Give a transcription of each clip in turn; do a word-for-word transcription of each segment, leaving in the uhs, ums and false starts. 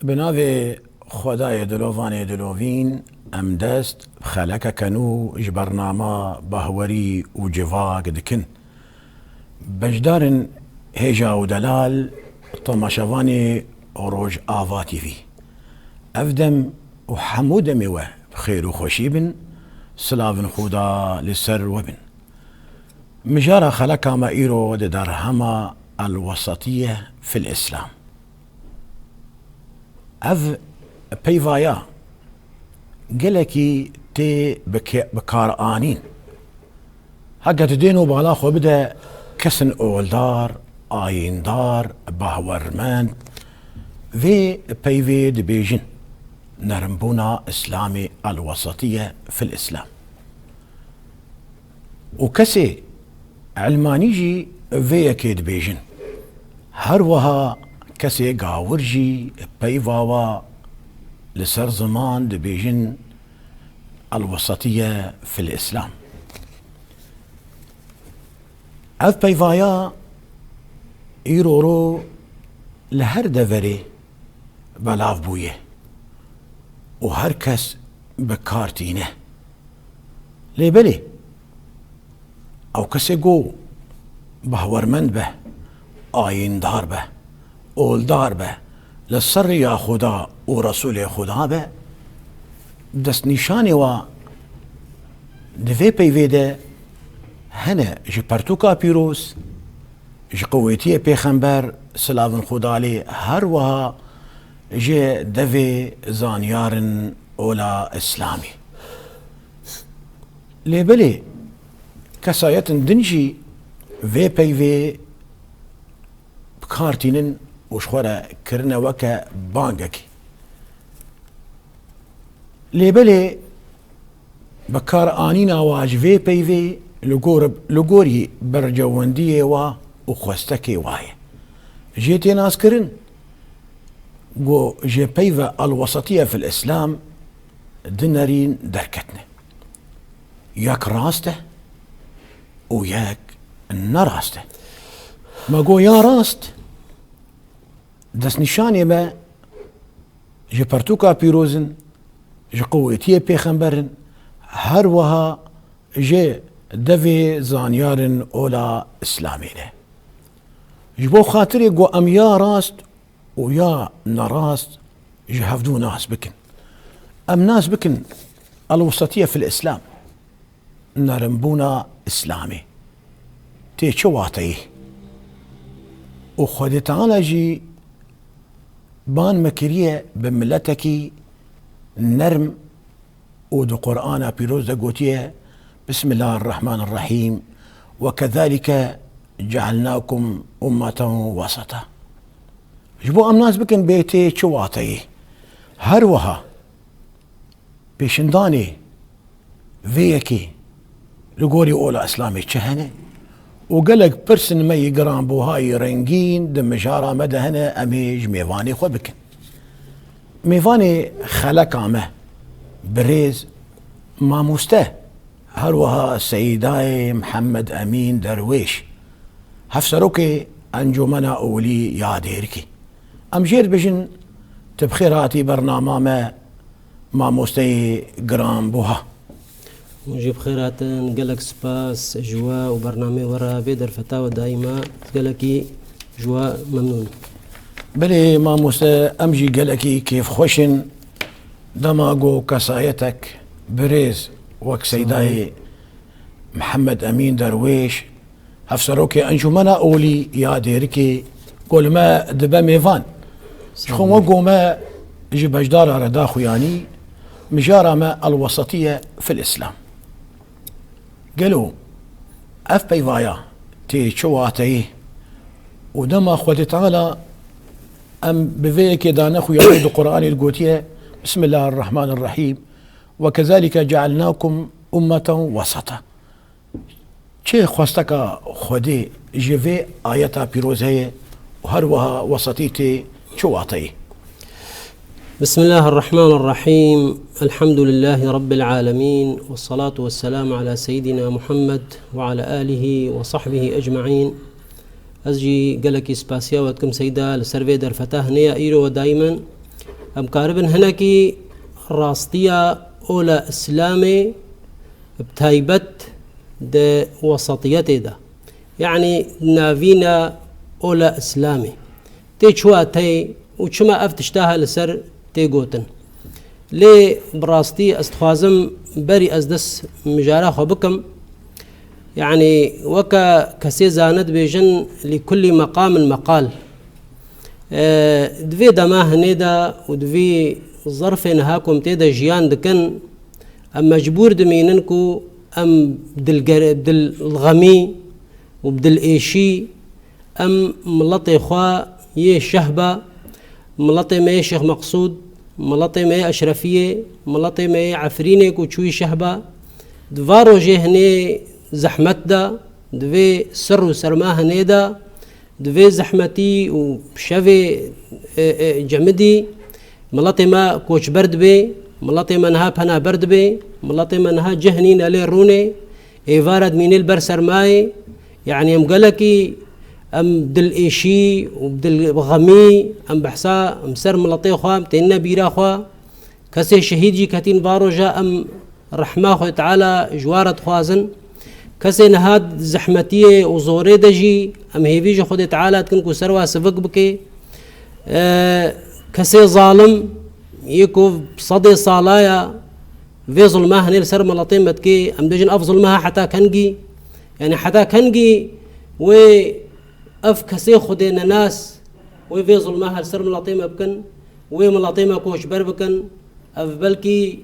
Bi navê Xwedayê dilovanê dilovîn, em dest bi xelekeke nû ji bernama Bahwerî û Civak dikin. Beşdarin hêja û delal, temaşevanê Rojava T V. Ev dem û hemû demê we bi xêr û xweşî bin, silavin Xuda li ser we bin. Mijara xeleka me îro di derhema El-Wesetiye fil Îslam. Ev peyvaya gelekî tê bike-, bikaranîn. Heke tu dê nû bala xwe bide kesên oldar, ayîndar, bahwermend, vê peyvê dibêjin, nermbûna Îslamê, El-Wesetiye fil Îslam. Û kesê elmanî jî vê yekê dibêjin. Her wiha kesê gawir jî peyva wa li ser ziman dibêjin El-Wesetiye fil Îslam. Ev peyvaya îroro li her deverê belav bûye û her kes bi kar tîne. Lê belê, ew kesê ku bahwermend be, ayîndar be, oldar be, li ser rêya Xuda û Resûlê Xuda be, destnîşanê wa di vê peyvê de hene ji pertûka pîroz, ji qewetiyê Pêxember, silavin Xuda lê, her wiha ji devê zanyarin ola Îslamê. Lê belê, kesayetin din jî vê peyvê bi kar tînin û ji xwe re kirine weke bangekî. Lê belê, bikaranîna wa ji vê peyvê li gor, li gorî bercewendiyê wa û xwestekê wa ye. Jê tê naskirin ku ji peyve El-Wesetiye fil Îslam du nerîn derketine. Yek rast e û yek ne rast e. Me got ya rast, destnîşanê me ji pertûka pîroz in, ji qewetiyê Pêxember in, her wiha ji devê zanyarin ola Îslamê ne. Ji bo xatirê ku em ya rast û ya nerast ji hevdû nas bikin. Em nas bikin El-Wesetiye fil Îslam, nerimbûna Îslamê. Tê çi wateyê? Û Xwedê Teala jî ban me kiriye bi miletekî nerm û di Qur'ana Pîroz de gotiye, Bismillahirrahmanirrahîm, "Ve kezalike cealnakum ummeten weseta." Ji bo em nas bikin bê tê çi wateyê. Her wiha pêşindanê vê yekê li gorî ola Îslamê çi hene û gelek pirsên me yî giranbuha yî rengîn di mijara me de hene, em ê ji mêvanê xwe bikin. Mêvanê xeleka me, birêz, mamoste, her wiha Seydayê Mihemed Emîn Derwêş, Hevserokê Encûmena Ewlî ya Dêrikê. Em jê re dibêjin, tu bi xêr hatî bernama me, mamosteyê giranbuha. Hûn jî bi xêr hatin, gelek spas ji we û bernameyê we re, vê derfeta we daîma gelekî ji we memnûn. Belê mamoste, em jî gelekî kêfxweş in. Dema ku kesayetek birêz wek Seydayê Mihemed Emîn Derwêş, Hevserokê Encûmena Olî ya Dêrikê, ku li me dibe mêvan. Ji xwe wek ku me ji beşdara re da xuyanî, mijara me El-Wesetiye fil Îslam. Gelo ev peyvaya tê çi wateyê? Û dema Xwedê Teala em bi vê yekê dane xuyanê di Qur'anê de gotiye, Bismillahirrahmanirrahîm, "Ve kezalike cealnakum ummeten wasata." Çi xwesteka Xwedê ji vê ayeta pîroz heye û her wiha wesatî tê çi wateyê? بسم الله الرحمن الرحيم. الحمد لله رب العالمين، والصلاة والسلام على سيدنا محمد وعلى آله وصحبه أجمعين. Ez jî gelekî spasiya we dikim Seyda li ser vê derfeta hinê ya îro we dayîmen. Em karibin hinekî rastiya ola Îslamê bi taybet di wesatiyetê de. Yanî navîna ola Îslamê. Tê çi wateyê û çima ev tişta ha li ser tê gotin. Lê bi rastî ez dixwazim berî ez dest mijara xwe bikim. Yanî weke kesê zane dibêjin, "Lî kullî meqamin meqal." E, di vê dema hinê de û di vî zerfê niha ku em tê de jiyan dikin, em mecbûr dimînin ku em dilger-, dilxemî û bi dilêşî em miletê xwe yê Şehba, miletê me yê Şêx Meqsûd, miletê me yê Eşrefiyê, miletê me yê Efrînê ku çûyî Şehba, di va rojê hinê zehmet de, di vê sir û serma hinê de, di vê zehmetî û şevê, e, e, cemidî, miletê me koçber dibe, miletê me niha penaber dibe, miletê me niha cih nîne lê rûnê, êvara dimînê li ber sermayê. Yanî em gelekî em dilêşî û dilxemî, em behsa em ser miletê xwe, em tênine bîra xwe. Kesê şehîd jî ketîn va roja, em rehma Xwedê Teala ji wa re dixwazin. Kesê niha di zehmetiyê û zorê de jî em hêvî ji Xwedê Teala dikin ku ser wa sivik bike. E, kesê zalim yê ku sedê sala ya vê zulma hinê li ser miletê me dike, em dibêjin ev zulma ha heta kengî? Yanî heta kengî wê ev kesê Xwedê nenas wê vê zulma ha li ser miletê me bikin, wê miletê me koçber bikin? Ev belkî,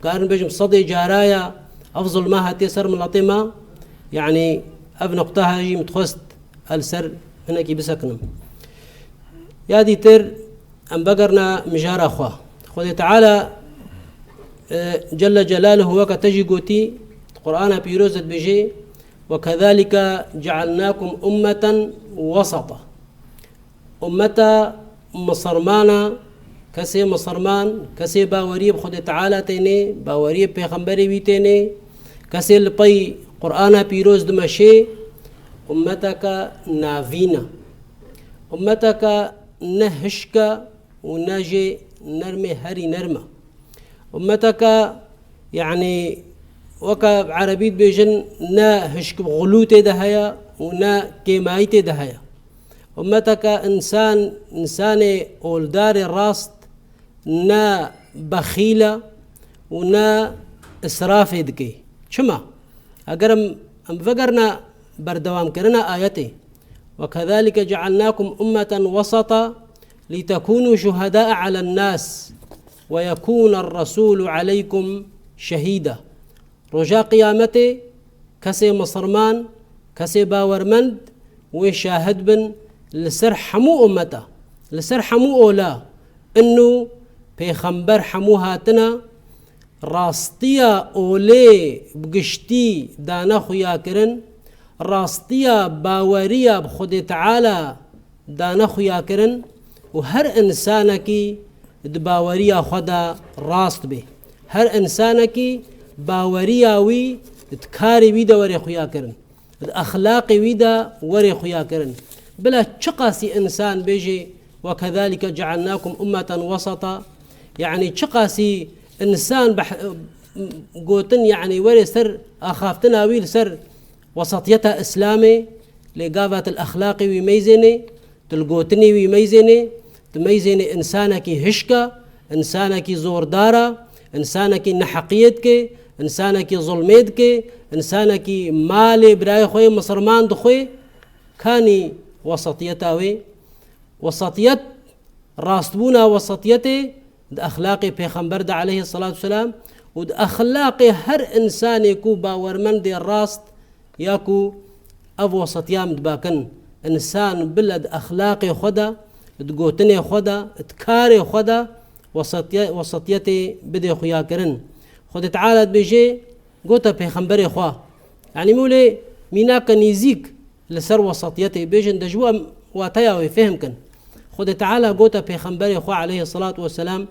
karin bêjim, sedê cara ya ev zulma hatiye ser miletê me. Yanî ev nuqta ha jî min dixwest ez li ser hinekî bisekinim. Ya dîtir em vegerina mijara xwe. Xwedê Teala, e, Celle Celaluhu weke te jî gotî, Qur'ana Pîroz de dibêje, "Ve kezalike cealnakum ummeten wasata." Ummeta misilmana, kesê misilman, kesê baweriyê bi Xwedê Teala têne, baweriyê bi pêxemberê wî têne, kesê li pey Qur'ana Pîroz dimeşê, ummeteke navîn e. Ummeteke ne hişk e û ne jê nermê herî nerm e. Ummeteke, yanî weke bi erebî dibêjin, ne hişk bi xulûtê de heye û ne kêmayî tê de heye. Ummeteke însan, însanê oldarê rast ne bexîl e û ne israfê dike. Çima? Eger em, em vegerine berdewamkirina ayetê, "Ve kezalike cealnakum ummeten wasata litekûnû şuhedâe alen nas ve yekûner resûlû aleykum şehîda." Roja Qiyametê kesê misilman, kesê bawermend wê şahid bin li ser hemû ummeta, li ser hemû ola, inû pêxember hemû hatina, rastiya olê bi giştî dane xuyakirin, rastiya baweriya bi Xwedê Teala dane xuyakirin û her însanekî di baweriya xwe de rast be. Her însanekî baweriya wî di karê wî de were xuyakirin, di exlaqê wî de were xuyakirin. Bila çiqasî însan bêje, "Ve kezalike cealnakum ummeten wasata", yanî çiqasî însan beh-, gotin, yanî were ser axaftina wî li ser wesatiyeta Îslamê, lê gava tu li exlaqê wî meyzênê, tu li gotinê wî meyzênê, tu meyzênê însanekî hişk e, însanekî zordar e, însanekî neheqiyê dike, însanekî zulmê dike, însanekî malê birayê xwe yê misilman dixwe, kanî wesatiyeta wê? Wesatiyet, rastbûna wesatiyetê di exlaqê Pêxember de aleyhisselatu vesselam û di exlaqê her însanê ku bawermendê rast ya ku ev wesatiya em dibakin, Însan bile di exlaqê xwe de, di gotinê xwe de, di karê xwe de wesetiye-, wesitiyetê bidê xuyakirin. Xwedê Teala dibêje, gote pêxemberê xwe. Yanî mûlê mînake nîzîk li ser wesitiyetê bêjin, de ji bo em wateya wê fêhm kin. Xwedê Teala gote pêxemberê xwe aleyhi salatu vesselam,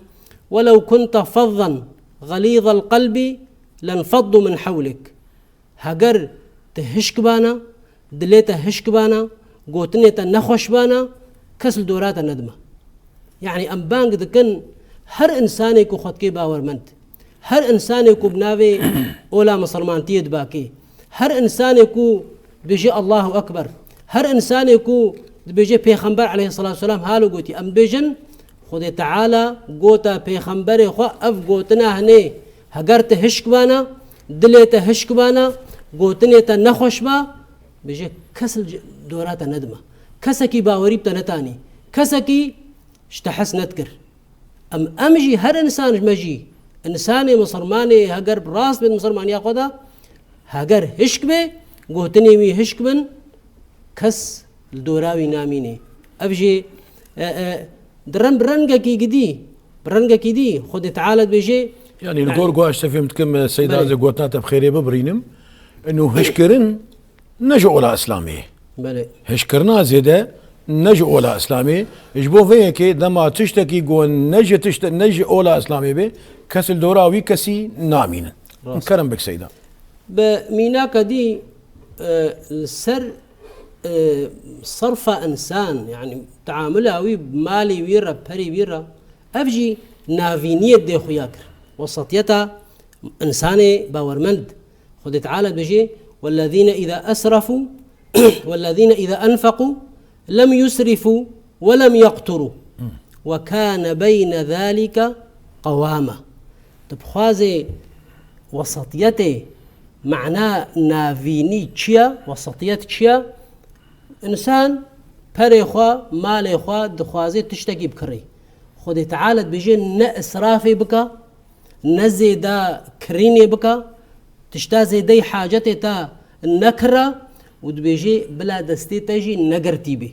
"Welew kunte fezzen xelîzel qelbî lenfeddu min hewlik." Heger te hişk bana, dilê te hişk bana, gotinê te nexweş bana, kes li dora te nedime. Yanî em bang dikin her însanê ku xwe dike bawermend, her însanê ku bi navê ola misilmantiyê dibakê, her însanê ku dibêje Allahu Ekber, her însanê ku dibêje Pêxember aleyhisselatu vesselam halo gotî, em dibêjin, Xwedê Teala gote pêxemberê xwe ev gotina hinê, heger te hişk bana, dilê te hişk bana, gotinê te nexweş ba, bêje kes li dora te nedime. Kesekî bawerî bi te netanî. Kesekî ji te hes nedikir. Em, em jî her însan ji me jî, însanê misilmanê heger bi rast bê di misilmaniya xwe de, heger hişk bê, gotinê wî hişk bin, kes li dora wî namînê. Ev jî, e, e, di reng, bi rengekî gidî, bi rengekî dî, Xwedê Teala dibêje, Yanî li gor ku ez te fêm dikim, e, Seyda, Belê. ez ê gotina te bi xêrê bibirînim. Ino hişkirin ne ji ola Îslamê ye. Belê. Hişkirina zêde ne ji ola Îslamê. Ji bo vê yekê dema tiştekî ku ne ji tişte-, ne ji ola Îslamê be, kes li dora wî kesî namînin. Rast. Kerem bik Seyda. Bi mînaka dî, e, li ser, e, serfa însan, yanî teamula wî, malê wî re, perê wî re, ev jî navîniyê dê xuya kir. Wesatiyeta însanê bawermend. Xwedê Teala dibêje, "Wellezîne îza esrefû, wellezîne îza enfeqû, lem yusrifû, we lem yeqturû. We kâne beyne zâlike qewâme." Tu bixwazê wesatiyetê, mana navînî çi ye? Wesatiyet çi ye? Însan perê xwe, malê xwe dixwazê tiştekî bikirê. Xwedê Teala dibêje ne israfê bike, ne zêde kirînê bike, tişta zêdeyî hacetê te nekire û dibêje bila destê te jî negirtî bê.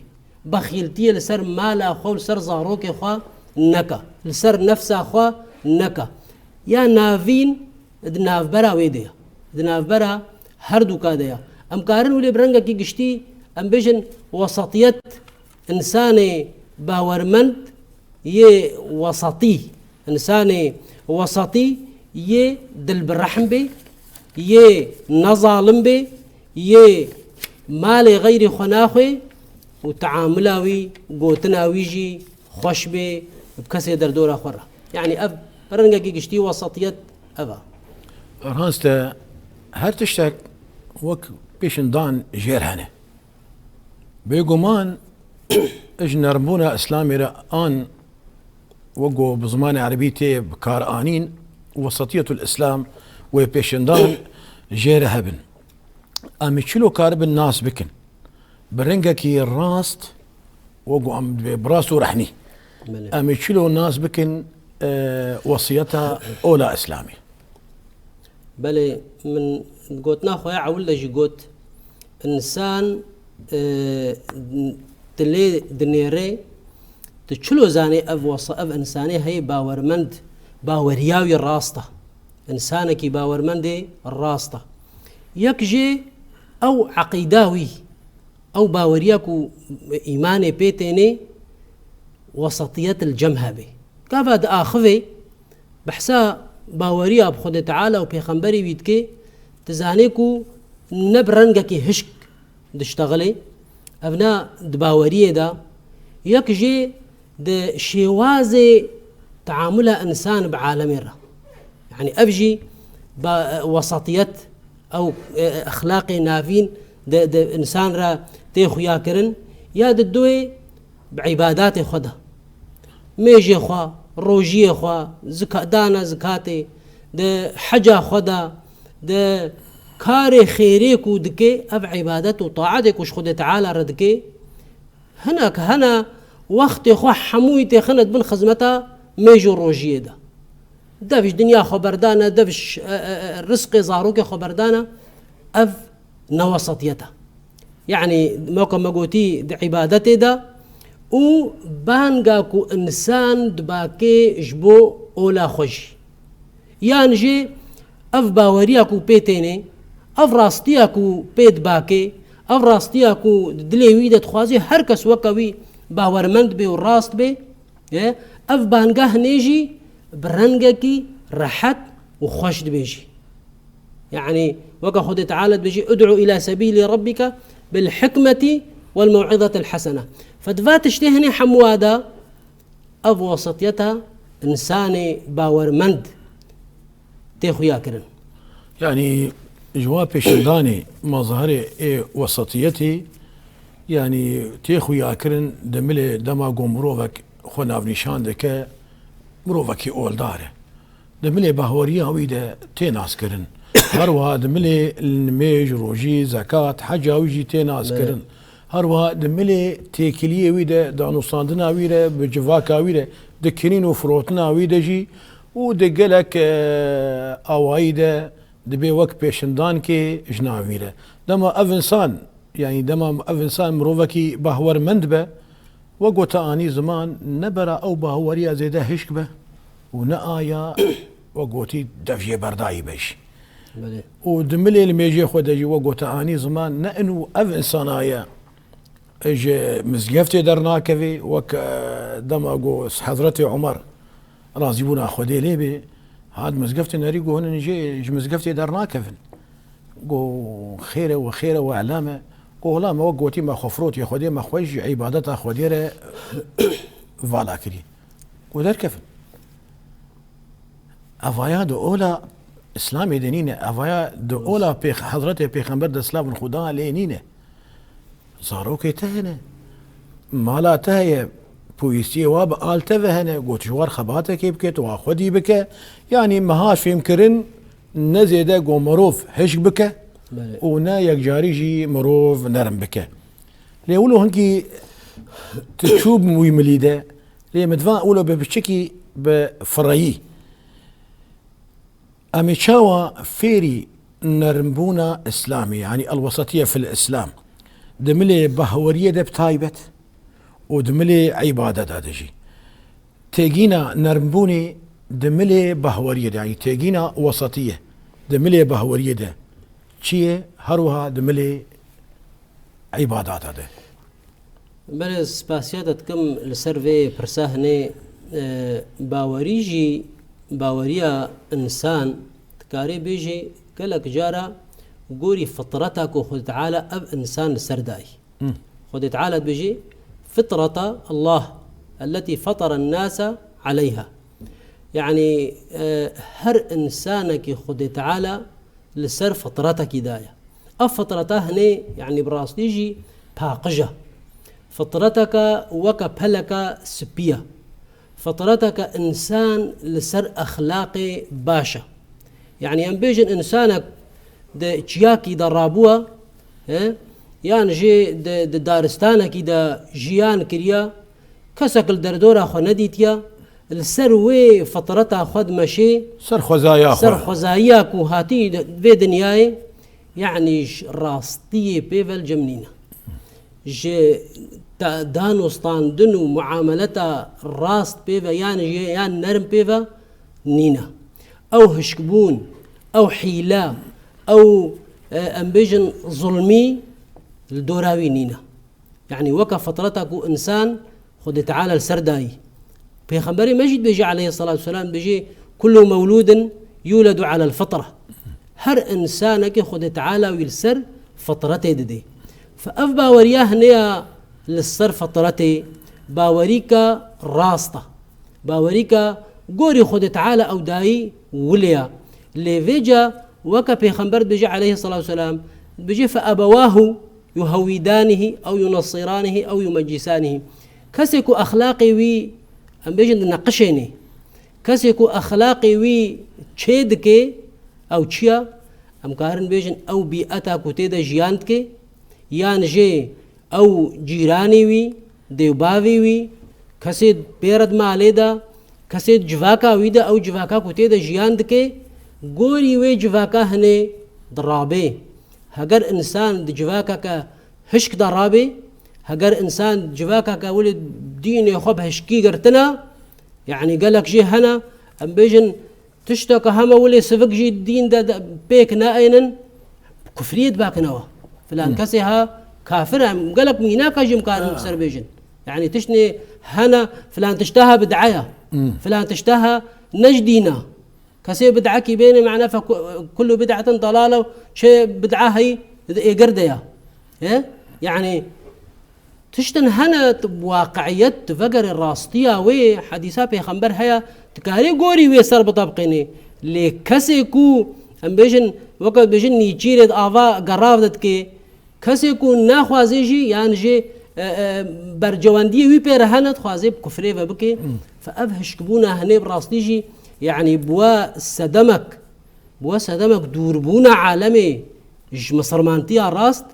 Bexîltiyê li ser mala xwe û li ser zarokê xwe neke, li ser nefsa xwe neke. Ya navîn di navbera wê de ye, di navbera herduka de ye. Em karin wî lê bi rengekî giştî em bêjin wesatiyet, însanê bawermend yê wesatî, însanê wesatî yê dilbirehm bê, yê nezalim bê, yê malê xeyrê xwe naxwê û teamula wî, gotina wî jî xweş bê bi kesê derdora xwe re. Yanî ev rengekî giştî wesatiyet ev e. Rast e, her tiştek wek pêşindan jêr hene. Bêguman ji nermbûna Îslamê re an wek ku bi zimanê erebî tê bi kar anîn, wesetiyetul Îslam wê pêşindan jê re hebin. Em ê çilo karibin nas bikin. Bi rengekî rast, wek ku em dibê bi rast û rehnî. Belê. Em ê çilo nas bikin, e, wesiyeta ola Îslamê. Belê, min gotina xwe ya ewil de jî got, însan, e, dilê dinêre, tu çilo zanê ev wesa-, ev însanê heye bawermend, baweriya wî rast e. Însanekî bawermendê rast e. Yek jê ew eqîda wî, ew baweriya ku îmanê pê tênê, wesatiyet li cem hebe. Gava diaxivê, behsa baweriya bi Xwedê Teala û Pêxemberê wî dike, tu zanê ku ne bi rengekî hişk diştexilê, ev ne di baweriyê de, yek jê di şêwazê teamula însan bi alemê re. Yanî ev jî ba-, wesatiyet, ew, e, exlaqê navîn di, di însan re tê xuyakirin, ya di duyê bi îbadatê xwe de. Mêjê xwe, rojiyê xwe, zika-, dana zikatê, di heca xwe de, di karê xêrê ku dike, ev îbadet û taetê ku ji Xwedê Teala re dike, hinek hene wextê xwe hemûyî têxine di bin xizmeta mêj û rojiyê de. Dev ji dinya xwe berdane, dev ji, e, e, e, rizqê zarokê xwe berdane, ev ne wesatiyet e. Yanî, weke me gotî di îbadetê de û banga ku însan dibakê ji bo ola xwe jî. Yan jî ev baweriya ku pê têne, ev rastiya ku pê dibakê, ev rastiya ku di dilê wî de dixwazê her kes weke wî bawermend bê û rast bê, e, ev banga hinê jî bi rengekî rehet û xweş dibêjî. Yanî, weke Xwedê Teala dibêjî, "Ud'u ila sebîlî rabbike bil hikmetî wel mew'izetil hesene." Fe di va tiştê hinê hemûa de ev wesitiyeta însanê bawermend tê xuya kirin. Yanî, ji wa pêşindanê mazharê ê wesitiyetê, yanî, tê xuya kirin di milê dema ku mirovek xwe navnîşan dike, mirovekî oldar e. Di milê bahweriya wî de tê naskirin. Her wiha di milê nimêj, rojî, zekat, heca wî jî tê naskirin. Her wiha di milê têkiliyê wî de, danûstandina wî re, bi civaka wî re, di kirîn û firotina wî de jî û di gelek, e, awayî de dibê wek pêşindankê ji nav wî re. Dema ev însan, yanî dema ev însan mirovekî bahwermend be, we gote anî ziman, ne bera ew bahweriya zêde hişk be û ne aya we gotî dev jê berdayî be jî. Belê. Û di milê li mêjê xwe de jî we gote anî ziman, ne in û ev însana ye ji mizgeftê dernakevê, wek, e, dema got Hezretê Omer, razîbûna Xwedê lê bê, hat mizgeftê nerî got hûn jê ji mizgeftê dernakevin. Got, "Xêr e we, xêr e we, elame." Got, "Wela me wek gotî me xwe firotî Xwedê, me xwe ji îbadeta Xwedê re vala kirî." Got, "Derkevin." Evaya di ola Îslamê de nîne. Evaya di ola pêx-, Hezretê Pêxember de silavên Xuda lê nîne. Zarokê te hene. Mala te heye. Pûyîstiyê wa bi al te ve hene. Got, "Ji war xebatekê bike, tu wa xwedî bike." Yanî meha fêmkirin ne zêde got mirov hişk bike Belê. û ne yekcarî jî mirov nerm bike. Lê wilo hinkî tu çû bi wî milî de, lê min divan wilo bi piçikî bi fireyî. Em ê çawa fêrî nermbûna Îslamê, yanî elwesetiye fil Îslam, di milê bahweriyê de bi taybet û di milê îbadeta de jî? Têgîna nermbûnê di milê bahweriyê de, yanî têgîna wesetiye di milê bahweriyê de çi ye, her wiha di milê îbadata de? Belê, spasiya te dikim li ser vê pirsa hinê, e, bawerî jî, baweriya însan dikarê bêjê gelek cara gorî fitreta ku Xwedê Teala ev însan li ser dayî. Hı. Xwedê Teala dibêjê, "Fitreta Allah, elletî feteren nase aleyha." Yanî, e, her însanekî Xwedê Teala li ser fitretekî daye. Ev fitreta hinê, yanî bi rastî jî paqij e. Fitreteke weke peleke spî ye. Fitreteke însan li ser exlaqê baş e. Yanî em bêjin însanek di çiyakî de rabûye, he? Yan jî di, di daristanekî de jiyan kiriye, kesek li derdora xwe nedîtiye, li ser wê fitreta xwe dimeşê, Ser xwezaya xwe. ser xwezayiya ku hatî di vê dinyayê, yanî ji rastiyê pê ve li cem nîne. Ji ta-, danûstandin û muameleta rast pê ve yan jî yan nerm pê ve nîne. Ew hişkbûn, ew hîle, ew, e, em bêjin zulmî li dora wî nîne. Yanî weke fitreta ku însan Xwedê Teala li ser dayî. Pêxemberê me jî dibêje aleyhisselatu vesselam, dibêje, "Kullu mewludin yuledu alel fitra." Her însanekê Xwedê Teala wî li ser fitretê didê. Fe ev baweriya hinê ya li ser fitretê, bawerîka rast e. Bawerîka gorî Xwedê Teala ew dayî wilê ya. Lê vêca weke Pêxember dibêje aleyhisselatu vesselam, dibêje, "Fe ebewahu yuhewwidanihi ew yunassiranihi ew yumeccisanihî." Kesê ku exlaqê wî, em bêjin, dineqişênê, kesê ku exlaqê wî çê dike, ew çi ye? Em karin bêjin, ew bîeta ku tê de jiyan dike, yan jî ew cîranê wî, dêwbavê wî, kesê pê re di malê de, kesê di civaka wî de, ew civaka ku tê de jiyan dike, gorî wê civaka hinê dirabe. Heger însan di civakeke hişk de rabê, heger insan civakeke wile dînê xwe bi hişkî girtina, yanî gelek jê hene, em bêjin, tişteke heme wile sivik jî dîn de, de pêk neênin, kufriyê dibakinewe. Filan kesê ha kafir e, em gelek mînaka jî em karin ser bêjin. Yanî tiştê hene, filan tişta ha bid'a ye. Filan tişta ha ne ji dîn e. Kesê bid'ekî bêne, mane fe ku-, kullu bid'etin dalale, çi bid'a heyî di êgir de ya. He? Yanî, tiştin hene, tu waqi'iyet, tu vegerê rastiya wê, hedîsa pêxember heye, tu karê gorî wê ser bitebqênê. Lê kesê ku, em bêjin, weke bêjin nîçîrê di ava gerav de dikê, kesê ku naxwazê jî, yan jê, e, e, bercewendiyê wî pê re hene, dixwazê bi kufrê ve bike. Fe ev hişkbûna hene bi rastî jî, yanî bi we sedemek, bi we sedemek dûrbûna alemê ji misirmantiya rast,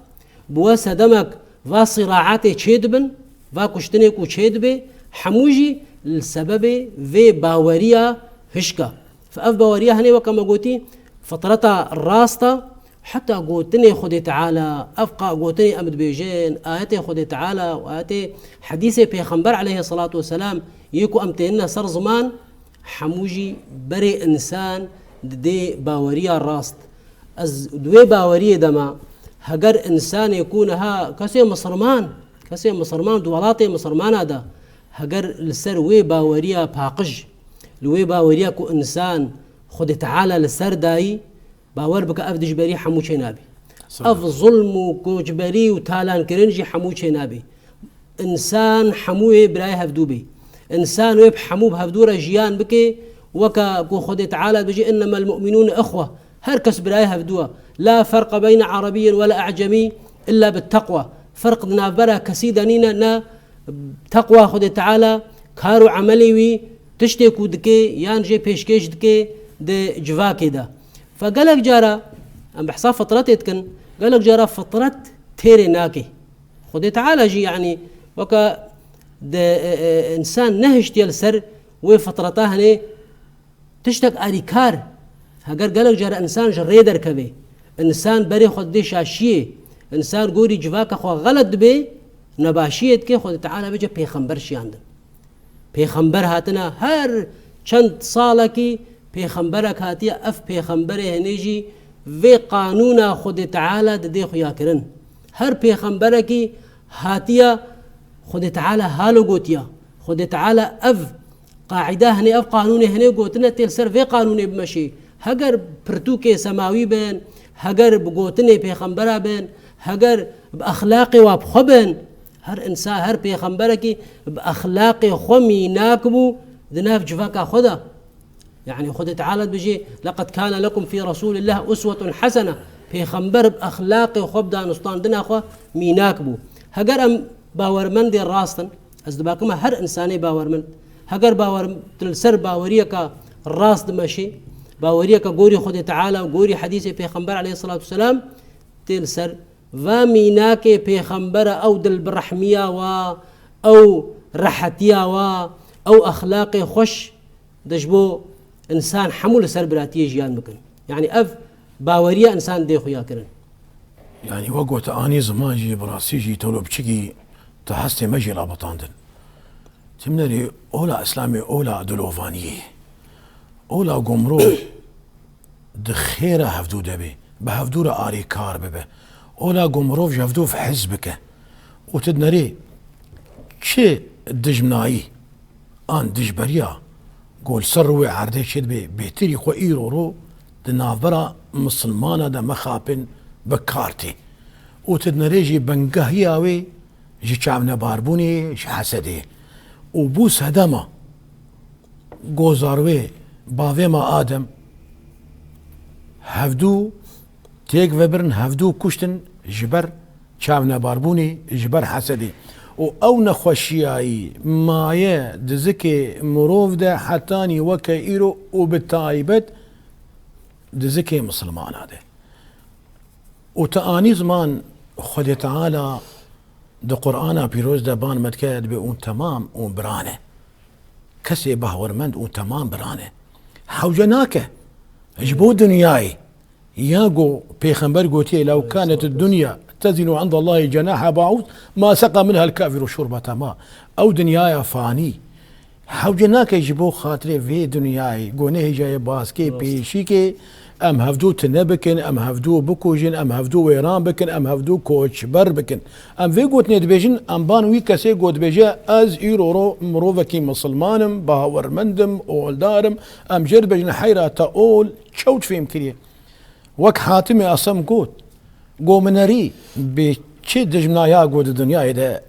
bi we sedemek va siraatê çêdibin, va kuştinê ku çêdibe, hemû jî li sebebê vê baweriya hişka. Fe ev baweriya hene weke me gotî, fitreta rast e, Heta gotinê Xwedê Teala, ev qa-, gotinê em dibêjin, ayetê Xwedê Teala û ayetê hedîsê Pêxember aleyhisselatu vesselam, yê ku em tênine ser ziman, hemû jî berê insan didê baweriya rast. Ez di wê baweriyê de me, heger insanê ku niha kesê misirman, kesê misirman di welatê misirmana de, heger li ser wê baweriya paqij, li wê baweriya ku insan Xwedê Teala li ser dayî, Bawer bike, ev dijberî hemû çênabî. Ev zulm û koçberî û talankirin jî hemû çênabî. Însan hemû yê birayê hevdû bê. Însan wê bi hemû bi hevdû re jiyan bike, weke ku Xwedê Teala dibêje, "Innemel mu'minûne ihwe." Her kes birayê hevdû e. "La ferqe beyne erebiyyin we la ecemî illa bit-teqwa." Ferq di navbera kesî de nîne, ne teqwa Xwedê Teala, kar û emelê wî, tiştê ku dike yan jê pêşkêş dike di civakê de. Fe gelek cara em behsa fitretê dikin, gelek cara fitret têrê nake. Xwedê Teala jî, yanî, weke di, e, e, însan nehiştiye li ser wê fitreta hene tiştek alîkar. Heger gelek cara însan ji rê derkeve, însan berê xwe didê şaşiyê, însan gorî civaka xwe xelet dibe, nebaşiyê dike, Xwedê Teala bêje pêxember şiyandin. Pêxember hatine, her çend salekî pêxemberek hatiye, ev pêxemberê hinê jî vê qanûna Xwedê Teala didê xuyakirin. Her pêxemberekî hatiye, Xwedê Teala halo gotiye. Xwedê Teala ev qaîde hinê, ev qanûnê hinê gotine tê li ser vê qanûnê bimeşê. Heger pirtûkê semawî bin, heger bi gotinê pêxembera bin, heger bi exlaqê wa bi xwe bin, Her însan, her pêxemberekî bi exlaqê xwe mînak bû di nav civaka xwe de. Yanî Xwedê Teala dibêje, "Leqed kâne lekum fî Resûlillah uswetun hesene." Pêxember bi exlaqê xwe, bi danûstandina xwe mînak bû. Heger em bawermendê rast in, ez dibakime her însanê bawermend, heger bawer, tu li ser baweriyeke rast dimeşî, baweriyeke gorî Xwedê Teala û gorî hedîsê Pêxember aleyhisselatu vesselam tê li ser Va mînakê pêxembera ew dilbirehmiya wa, ew rehetiya wa, ew exlaqê xweş de ji bo însan hemû li ser biratiyê jiyan bikin. Yanî ev baweriya însan dê xuya kirin. Yanî wek got anî ziman jî, bi rastî jî tewlo biçikî tu hestê me jî labitandin. Timnerî ola Îslamê, ola dilovaniyê, ola gomro di xêra hevdû de be, bi hevdû re arêkar bibe. Ola ku mirov ji hevdû ve hez bike. Û tu dinerê çi dijminayî an dijberiya ku li ser rûyê erdê çêdibe, bêtirî xwe îro ro di navbera misilmana de mixapin bi kar tê. Û tu dinerê jî bingehiya wê ji çavnebarbûnê, ji hesedê. Û bû sedema gozar wê bavê me Adem, hevdû têk vebirin, hevdû kuştin ji ber çavnebarbûnê, ji ber hesedê. Û ew nexweşiyayî maye di zikê mirov de hetanî weke îro û bi taybet di zikê misilmana de. Û tu anî ziman Xwedê Teala di Qur'ana Pîroz de ban me dike, dibê hûn temam hûn bira ne. Kesê bawermend hûn temam bira ne. Hewce nake ji bo dinyayê. Ya ku Pêxember gotiye, "Lew kanet dunya تزن عند الله جناح بعوض ما سقى منها الكافر شربة ماء. Ew dinyaya fanî. Hewce nake ji bo xatirê vê dinyayê, go nehêjaye baskê Rast. pêşîkê, em hevdû tune bikin, em hevdû bikujin, em hevdû wêran bikin, em hevdû koçber bikin. Em vê gotinê dibêjin, em ban wî kesê go dibêje, ez îro ro mirovekî misilman im, bawermend im, oldar im. Em jê dibêjin, heyra te ol çewt fêm kiriye. Wek Hatimê Esem got, go min nerî, bê çi dijmina ya go di dinyayê de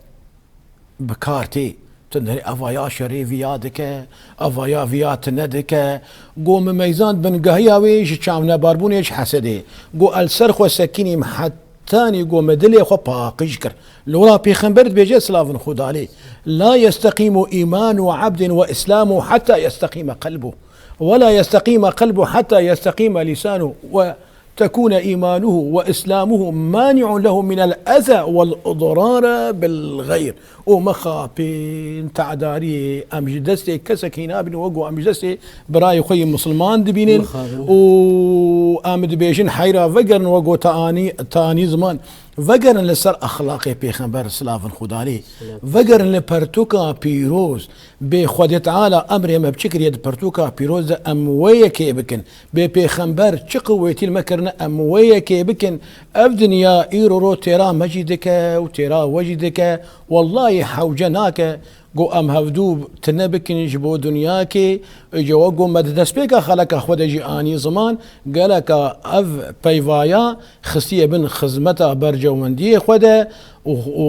bi kar tê. Tu nerî, evaya şerê viya dike, evaya viya tune dike. Go min meyzand bingehiya wê ji çavnebarbûnê, ji hesedê. Go el ser xwe sekînîm hetanî go min dilê xwe paqij kir. Li wira Pêxember dibêje, silavin Xuda lê, "La yesteqîmu îmanu abdin ve islamu hatta yesteqîme qelbu. Ve la yesteqîme qelbu hatta yesteqîme lisanu." Ve تكون إيمانه وإسلامه مانع له من الأذى والإضرار بالغير. û mixapin te'dariyê em ji destê kesek hîna bin, wek ku em ji destê birayê xwe yê misilman dibînin. Mixabin. Û em dibêjin, heyra vegerin, wek ku te anî, te anî ziman, vegerin li ser exlaqê Pêxember, silavin Xuda lê, vegerin li pertûka pîroz, bê Xwedê Teala emrê me bi çi kiriye di pertûka pîroz de, em wê yekê bikin. Bê Pêxember çi qewetî li me kirine, em wê yekê bikin. Ev dinya îro ro têra me jî dike û têra we jî dike. Wellahî hewce nake ku em hevdû tune bikin ji bo dinyakê. Îca wek ku me di destpêka xeleka xwe de jî anî ziman, geleka ev peyvaya xistiye bin xizmeta berjewendiyê xwe de û, û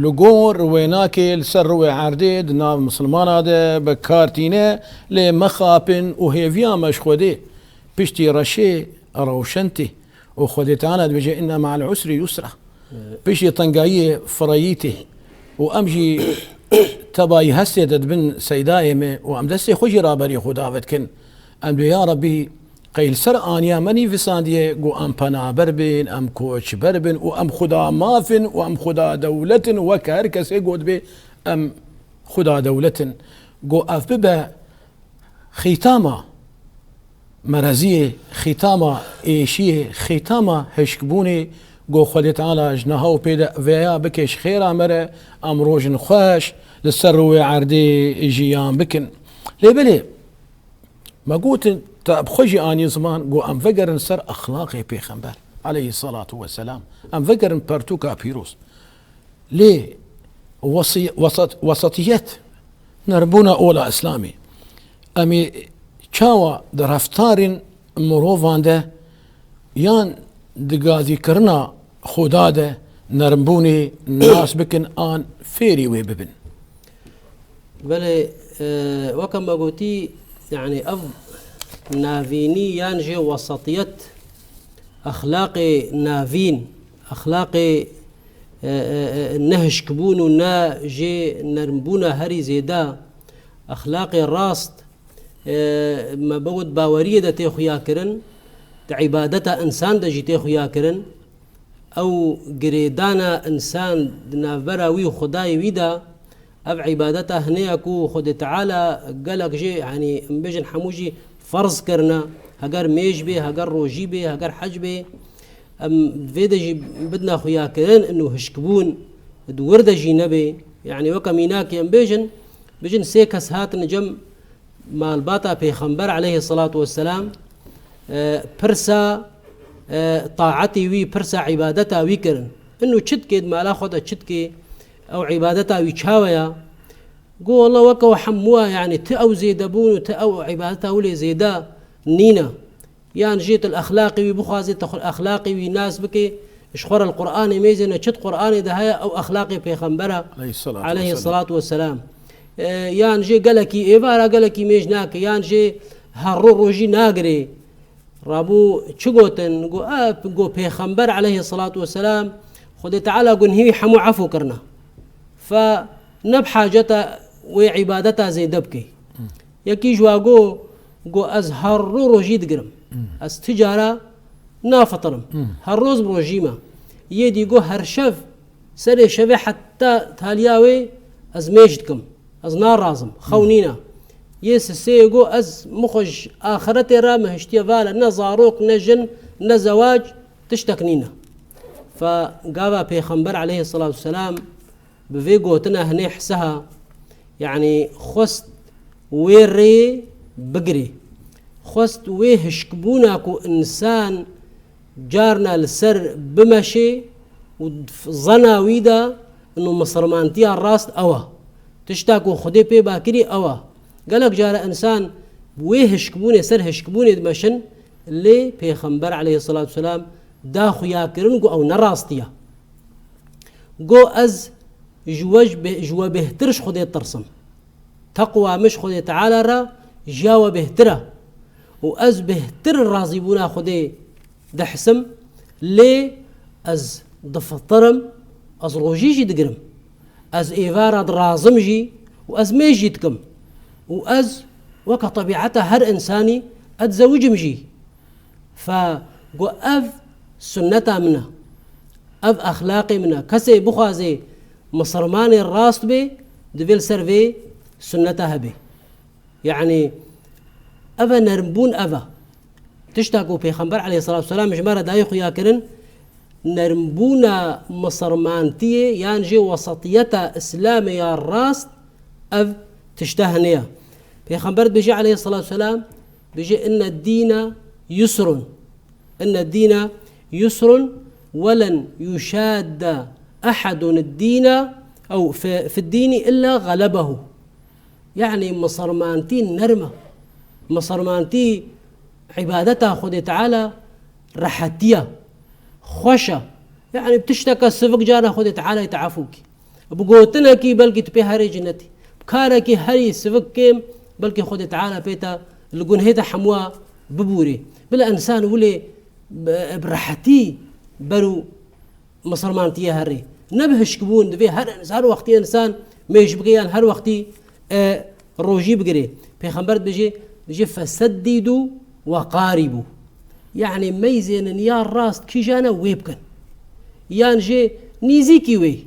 li gor wênakê li ser rûyê erdê di nav misilmana de bi kar tîne, lê mexapin û hêviya me ji Xwedê. Piştî reşê rewşen tê. Û Xwedê Teala dibêje, "Inne ma'al usri yusra." Evet. Piştî tengayiyê fireyî tê. Û em jî tebayî hestê de dibin seydayê me û em destê xwe jî raberî Xuda ve dikin. Em dibê, ya Rebbî, qey li ser aniya me nivîsandiye, ku em penaber bin, em koçber bin û em Xuda maf in û em Xuda dewlet in, wek her kesê got bê, em Xuda dewlet in. Ku ev bibe xîtama mereziyê, xîtama êşiyê, xîtama hişkbûnê, ku Xwedê Teala ji niha û pê de veya bike ji xêra me re, em rojin xweş li ser rûyê erdê jiyan bikin. Lê belê, me gotin, te bi xwe jî anî ziman, ku em vegerin ser exlaqê Pêxember, aleyhisselatu vesselam. Em vegerin pertûka pîroz. Lê wesî-, wesat-, wesatiyet, nermbûna ola Îslamê. Em ê çawa di reftarên mirovan de yan di gazîkirina Xuda de nermbûnê nas bikin an fêrî wê bibin? Belê, e, weke me gotî, yani ev navînî yan jê wesatiyet, exlaqê navîn, exlaqê, e, e, e, nehişkbûn û ne jê nermbûna herî zêde, exlaqê rast, e, me bigot baweriyê de tê xuya kirin, di îbadeta însan de jî tê xuya kirin. Ew girêdana însan di navbera wî û Xwedayê wî de, ev îbadeta hine ye ku Xwedê Teala gelek jê, yanî em bêjin hemû jî ferz kirine, heger mêj bê, heger rojî bê, heger hec bê. Em vê de jî bidine xuyakirin û hişkbûn di wir de jî nebê. Yanî weke mînakê em bêjin, bijin sê kes hatin cem malbata Pêxember aleyhisselatu vesselam, e, pirsa, e, taetê wî, pirsa îbadeta wî kirin. Inu çi dikê di mala xwe de çi dikê, ew îbadeta wî çawe ya? Got, "Walla weke we hemû ya, yanî ti ew zêdebûn û ti ew îbadeta wî lê zêde nîne." Yan jê tu li exlaqê wî bixwazê, tu xwe exlaqê wî nas bikê, ji xwe re li Qur'anê mêzêne, çi di Qur'anê de heye, ew exlaqê Pêxembera Aleyhisselatu aleyhisselatu vesselam. E, yan jê gelekî êvara gelekî mêj nake, yan jê her ro rojî nagirê. Rabû çi gotin? Got, e, got Pêxember aleyhisselatu vesselam, Xwedê Teala gunhî wî hemû efû kirine. Fe ne bi haceta wê îbadeta zêde bikey. Yekî ji wa got, got, "Ez her ro rojî digirim. Ez ti cara nafitirim. Her roz bi rojî me." Yê dî got, "Her şev, serê şevê heta taliya wê ez mêj dikim. Ez narazim. Xew nîne." Yê sisê got, "Ez min xwe ji axretê re, min hiştiye vale, ne zarok, ne jin, ne zewac, tiştek nîne." Ve gava Pêxember aleyhisselatu vesselam bi vê gotina hinê hisiha, yanî xwest wê rê bigirê. Xwest wê hişkbûna ku însan carna li ser bimeşê û zena wî de ino misilmantiya rast ew e. Tişta ku Xwedê pê bakirî ew e. Gelek cara însan wê hişkbûnê ser hişkbûnê dimeşin, lê Pêxember aleyhisselatu vesselam da xuyakirin ku ew ne rastî ye. Got, ez ji we, ji bê-, ji we bêhtir ji Xwedê ditirsim. Teqwa min ji Xwedê Teala re ji ya we bêhtir e. Û ez bêhtir razîbûna Xwedê dihisim, lê ez difitirim, ez rojî jî digirim. Ez êvara dirazim jî û ez mêj jî dikim. Û ez weke tebîeta her însanî ez dizewicim jî. Fe got, ev sunneta min e. Ev exlaqê min e. Kesê bixwaze misilmanê rast bê, divê li ser vê sunneta hebe. Yanî ev e, nermbûn ev e. Tişta ku Pêxember aleyhisselatu vesselam ji me re dayê xuyakirin, nermbûna misilmantiyê yan jî wesatiyeta Îslamê ya rast ev tişta hinê ye. Pêxember dibêje aleyhisselatu vesselam, dibêje, inne dîne yusrun. Inne dîne yusrun we len yuşadde ehedun dîne ew fi, fi dînî illa galebehu. Yanî misilmantî nerm e. Misilmantî îbadeta Xwedê Teala rehetî ye. Xweş e. Yanî bi tişteke sivik carna Xwedê Teala yê te efû bike. Bi gotinekî belkî tu pê herê cinetî. Bi karekî herî sivik kêm belkî Xwedê Teala pê te li gunhê te hemûya bibûrê. Bila însan wilê bi, bi rehetî ber û misilmantiyê herê. Ne bi hişkbûn, divê her, her wextî însan mêj bike yan her wextî, e, rojî bigirê. Pêxember dibêje, dibêje, "Feseddîdû we qarîbû." Yanî meyzênin ya rast kîjan e wê bikin. Yan jê nîzîkî wê.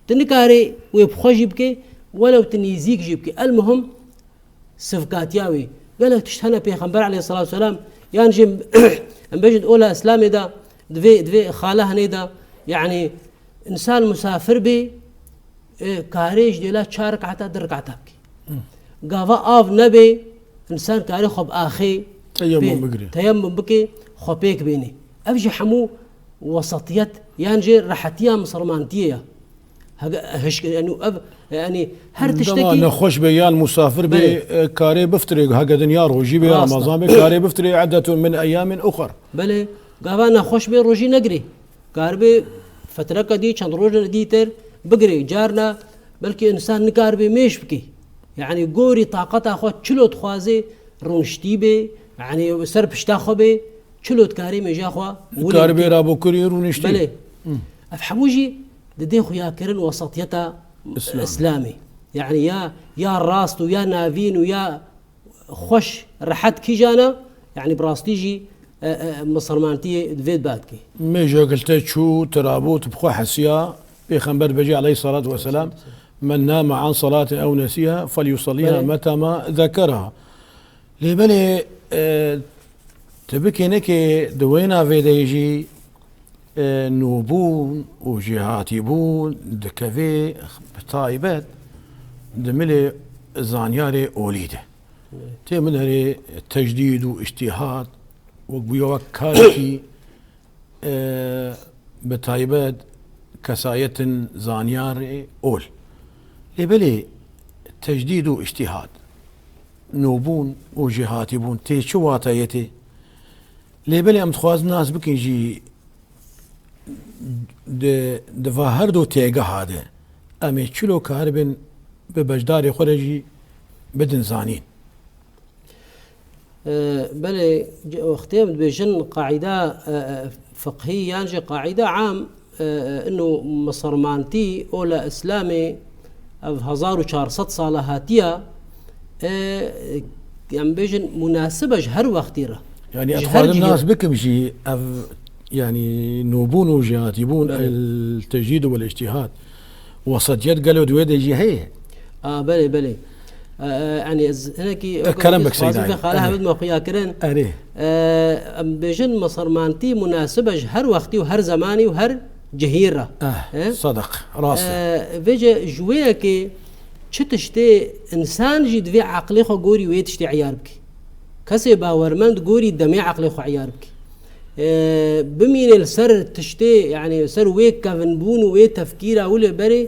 Tu nikarê wê bi xwe jî bikê, welew tu nîzîk jî bikê. El muhim, sivkatiya wê. Gelek tişt hene Pêxember aleyhisselatu vesselam, yan jî em bêjin ola Îslamê de, di vê, di vê xala hinê de, yanî însan misafir bê, e, karê ji dêla çar rekata, du rekata bikê. Gava av nebê, însan karê xwe bi axê Teyemmum pê-, bigirê. Teyemmum bikê, xwe pêk bênê. Ev jî hemû wesatiyet, yan jî rehetiya misilmantiyê ye. Hege-, hişk-, yanî ev, yanî her tiştekî nexweş be yan musafir be, Belê. e, karê biftirê, hege dinya rojî be, Rast e. Ramazan be, karê biftirê, eddetun min eyyamin uxar. Belê, gava nexweş be rojî negirê. Karibe fetreke dî, çend rojine dîtir bigirê. Carna belkî însan nikaribe mêj bike. Yanî gorî taqeta xwe çilo dixwaze rûniştî be, yanî ser pişta xwe be, çilo dikarê mêja xwe wilê Dikarê bike. bê rabokirî rûniştî. Belê. Hı. Ev hemû jî didê xuyakirin wesatiyeta Îslam. Îslamê. Yanî ya, ya rast û ya navîn û ya xweş, rehet kîjan e, yanî bi rastî jî, e, e, misilmantiyê divê dibadikê. Mêjek li te çû, tu rabû, tu bi xwe hesiya, Pêxember dibêje aleyhissalatu vesselam, "Men name an salatin ew nesiha, felyusalliha Belê. meta ma zekeraha." Lê belê, e, tu bikê nekê di wêna vê de jî, e, nûbûn û jêhatîbûn dikeve bi taybet di milê zanyarê olî de. Tê min herê tecdîd û îctîhad wek bûye wek karekî, e, bi taybet kesayetin zanyarê ol. Lê belê tecdîd û îctîhad, nûbûn û jêhatîbûn tê çi wateyê tê? Lê belê em dixwazin nas bikin jî di, di va her du têgeha de em ê çilo karibin bi beşdarê xwe re jî bidin zanîn. E, belê, ce-, wextê em dibêjin qaîda, e, e, fiqhî yan jî qaîda am, e, e, ino misilmantî ola Îslamê ev hezar û çar sed sala hatiya, e, em bêjin munasib e ji her wextî re. Yanî Ji ez her dixwazim cihê nas re. bikim jî ev, yanî nûbûn û jêhatîbûn, Belê. el tecdîd û el îctîhad. Wesatiyet gelo di wê de jî heye? A, belê, belê. E, e, yanî ez hinekî E, kerem wekî bek dixwazim Seydayê. vê xala Erê. hevdime xuya kirin. Erê. E, em bêjin misilmantî munasib e ji her wextî û her zemanî û her cihîr re. Eh, sedeq, rast e. Eh, vêce ji wê yekê çi tiştê însan jî divê eqlê xwe gorî wê tiştê eyar bike. Kesê bawermend gorî demê eqlê xwe eyar bike. Eh, bimîne li ser tiştê, yani ser wê kevinbûn û wê tefkîra wile berê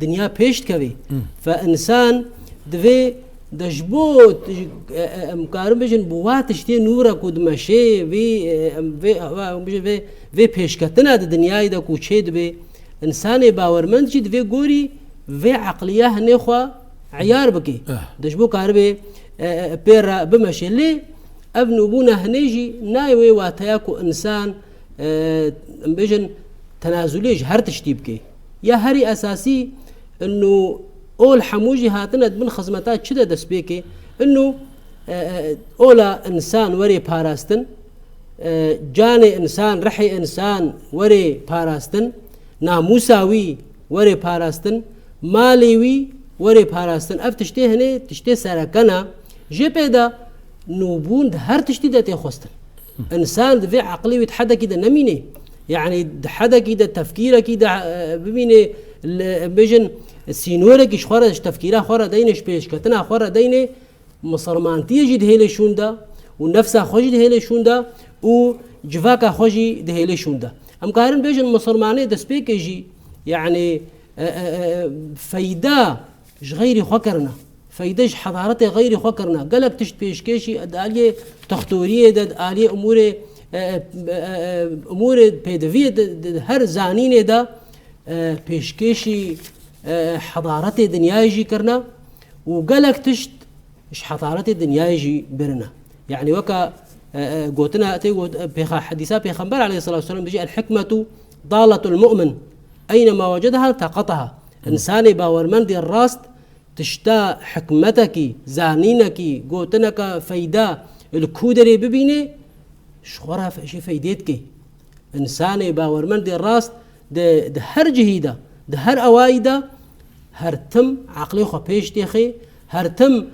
dinya pêş dikeve. Hmm. Fe însan divê de ji bo, e, e, em karin bêjin, bi wa tiştê nû re ku dimeşê, vê, e, em vê, em bêjin vê, vê pêşketina di dinyayê de ku çê dibe, însanê bawermend jî divê gorî vê eqliya hinê xwe eyar bike. Eh. De ji bo karibê, e, e, pê re bimeşe. Lê ev nûbûna hinê jî nayê wê wateya ku însan, e, em bêjin, tenazulê ji her tiştî bike. Ya herî esasî, inu ol hemû jî hatine di bin xizmeta çi de destpêkê? Inu, e, e, ola însan were parastin, e, canê însan, rihê însan were parastin, namûsa wî were parastin, malê wî were parastin. Ev tiştê hinê, tiştê serekena. Jê pê de nûbûn di her tiştî de tê xwestin. Însan di vê eqlê wî di hedekî de nemîne. Yani di hedekî de, tefkîrekî de, e, bimîne, li, bêjin, sînorekî ji xwe re, ji tefkîra xwe re deyne, ji pêşketina xwe re deyne, misilmantiyê jî dihêle şûnda û nefsa xwe jî dihêle şûnda û civaka xwe jî dihêle şûnda. Em karin bêjin, misilmanê destpêkê jî, yani, e, e, e, feyda ji xeyrî xwe kirina. Feyde ji hedaretê xeyrî xwe kirina. Gelek tişt pêşkêşî di aliyê textoriyê de, di aliyê umûrê, e, e, e, e, umûrê pêdiviyê de, di, di her zanînê de, e, pêşkêşî, e, hedaretê dinyayê jî kirina û gelek tişt ji hedaretê dinyayê jî birina. Yani weka, e, e, gotina tê got, e, pêxa-, hedîsa Pêxember aleyhissalatu vesselam dibêje, "El hikmetu dalatul mu'min, eynema wecedeha ilteqataha." Însanê bawermendê rast tişta hikmetekî, zanînekî, gotineka feyda li ku derê bibîne, ji xwe re fe-, jê feydê dike. Însanê bawermendê rast di, di her cihî de, di her awayî de her tim eqlê xwe pêş têxê, her tim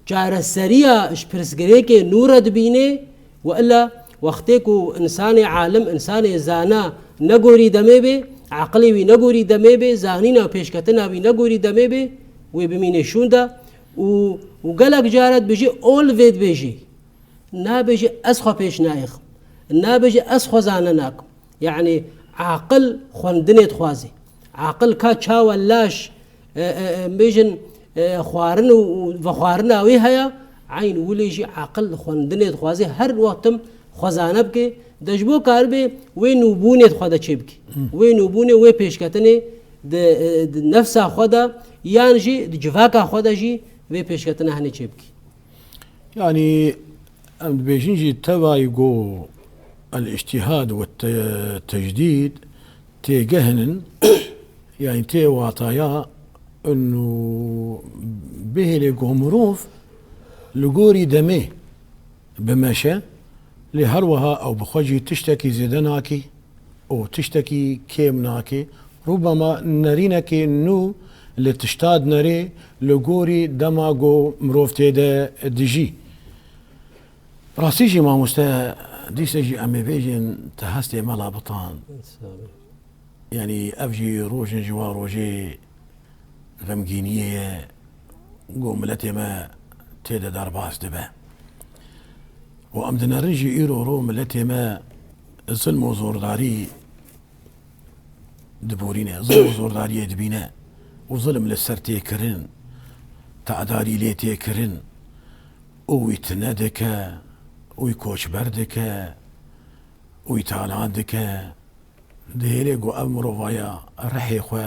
çareseriya ji pirsgirêkê nû re dibîne, we illa wextê ku însanê alim, însanê zana negorî demê bê, eqilê wî negorî demê bê, zanîna pêşketina wî negorî demê bê, wê bimîne şûnda û, û gelek caret bijî ol vê dibêjî. Nabêje ez xwe pêş nayêxim. Nabêje ez xwe zane nakim. Yani aqil xwendinê dixwaze. Aqil ka çawa laş, e, e, e, bêjin, e, xwarin û, û vexwarina wê heye, eyn wilê jî aqil xwendinê dixwaze. Her wextim xwe zane bike, de ji bo karibe wê nûbûnê di xwe de çêbike. Wê nûbûnê, wê pêşketinê di, e, di nefsa xwe de yan jî di civaka xwe de jî vê pêşketina hinê çêbike. Yani, em dibêjin jî tevayî go el-îctîhad we te-, tecdîd têgehinin, yani tê wataya inu bihêlê go mirov li gorî demê bimeşe, lê her wiha ew bi xwe jî tiştekî zêde nakî. û tiştekî kêm nake. Rûbema nerînekê nû li tişta dinerê li gorî dema ku mirov tê de dijî. Rastî jî mamoste, dîse jî em ê bêjin te hestê mela bitan. Yanî ev jî rojin ji wan rojê xemgîniyê ye, ku miletê me tê de derbas dibe. Û em dinerin jî îro ro miletê me zilm û zordarî diborîne, zilm û zordariyê dibîne û zilm li ser tê kirin, te'darî lê tê kirin û wî tine dike, wî koçber dike, wî talan dike. Dihêlê ku ev mirovaya rihê xwe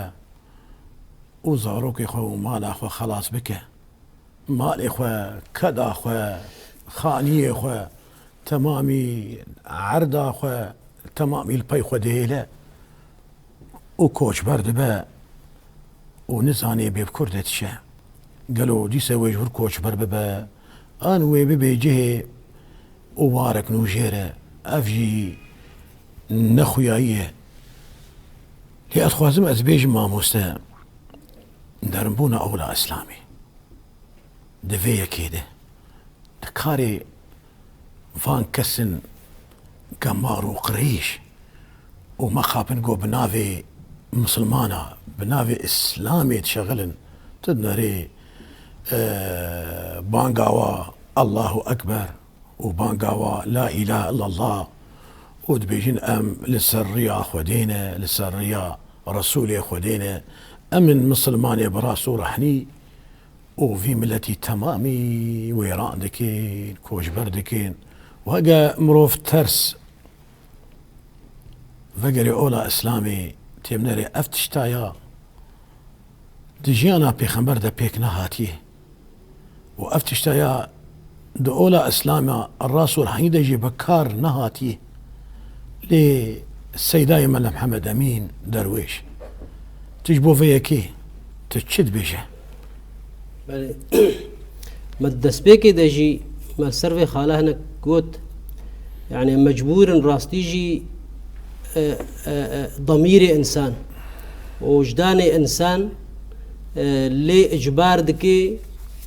û zarokê xwe û mala xwe xelas bike. Malê xwe, keda xwe, xaniyê xwe, temamî erda xwe, temamî li pey xwe dihêle û koçber dibe û nizanê bê bi kur de dişe. Gelo dîse wê ji wir koçber bibe, an wê bibê cihê û warek nû jê re? Ev jî nexuyayî ye. Lê ez dixwazim ez bêjim, mamoste, derinbûna ewla Îslamê di vê yekê de, di karê van kesin gemar û qirêj û mexapin ku bi navê misilmana, bi navê Îslamê dişexilin, tu dinerê, e, banga wa Allahu Ekber û banga wa La îlahe illallah û dibêjin, em li ser riya Xwedê ne, li ser riya Resûlê Xwedê ne, em in misilmanê bi rast û rehnî û vî miletî temamî wêran dikin, koçber dikin. Û hege mirov ters vegerê ola Îslamê têmnerê, ev tişta ya di jiyana pêxember de pêk nehatiye û ev tişta ya di ola Îslama rast û rehnî de jî bi kar nehatiye. Lê Seydayê me li Mihemed Emîn Derwêş, tu ji bo vê yekê tu çi dibêje? Belê. Me di destpêkê de jî me ser vê xala hinek got, yani mecbûr in rastî jî, e, e, e, damîrê însan, wijdanê însan, e, lê icbar dike